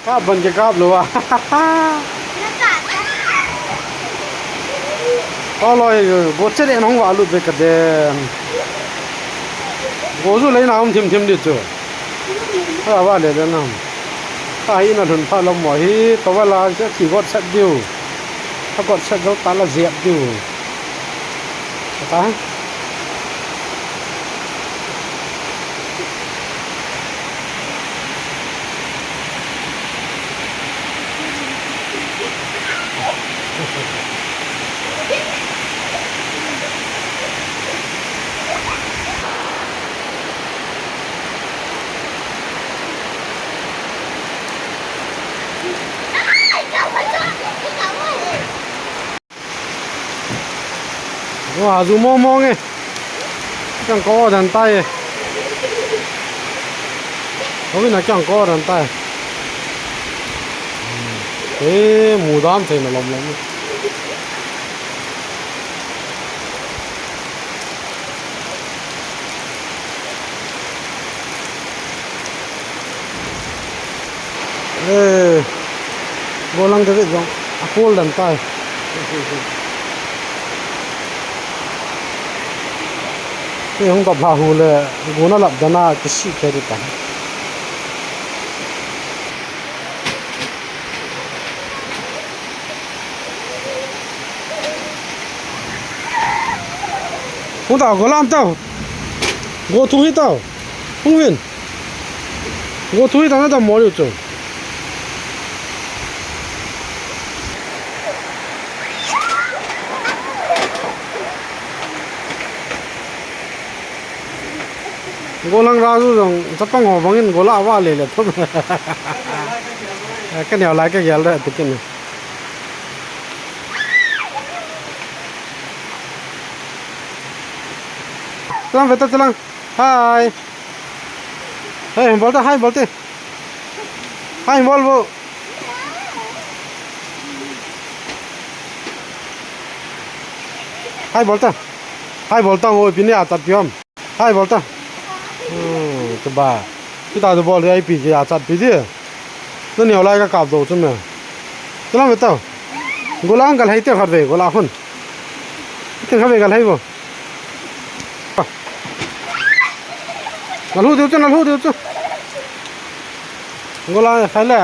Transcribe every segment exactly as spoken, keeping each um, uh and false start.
Kap ban ke kap lou a. Aloi, go chere nong wa lut ve ka den. Go zu lei na um thim thim di chu. Ha wa le den nam. Ka hi na lhun pha lom mo hi, to wa la se ki got set diu. Ka got set zo ta la zep diu. Ka ta. Wa, zu mong mong e. Kiang ko dan tai e. Ko na kiang ko dan tai. E, mu dam thei na lom lom. Eh, golang ka zet jong a kol dan tai. Kei hung kap ha hu le, guna lap dana kisi kei di ta. Hung ta, golam tau. Go thu hi tau. Hung vin. Go thu hi tau na ta mo liu chu. Golang ra zu jong chapang ho bangin gola va le le thum. Ka neo lai ka gel da tikin. Chalang ve ta chalang. Hi. Hey, bol ta, hi bol te. Hi bol bo. Hi bol ta. Hi bol ta, oi, pini a chat pi ham. Hi bol ta. Hmm, ke ba. Kita tu bol ai pi ke a chat pi di. Na neo lai ka kap do chu me. Chalang ve ta. Golang kal hai te khat ve, gola hun. Te khat ve kal hai bo. Na lhu diu chu, na lhu diu chu. Gola khai le.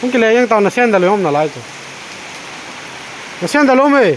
Hung kile jeng tau na sandal um nalai chu. Na sandal um e.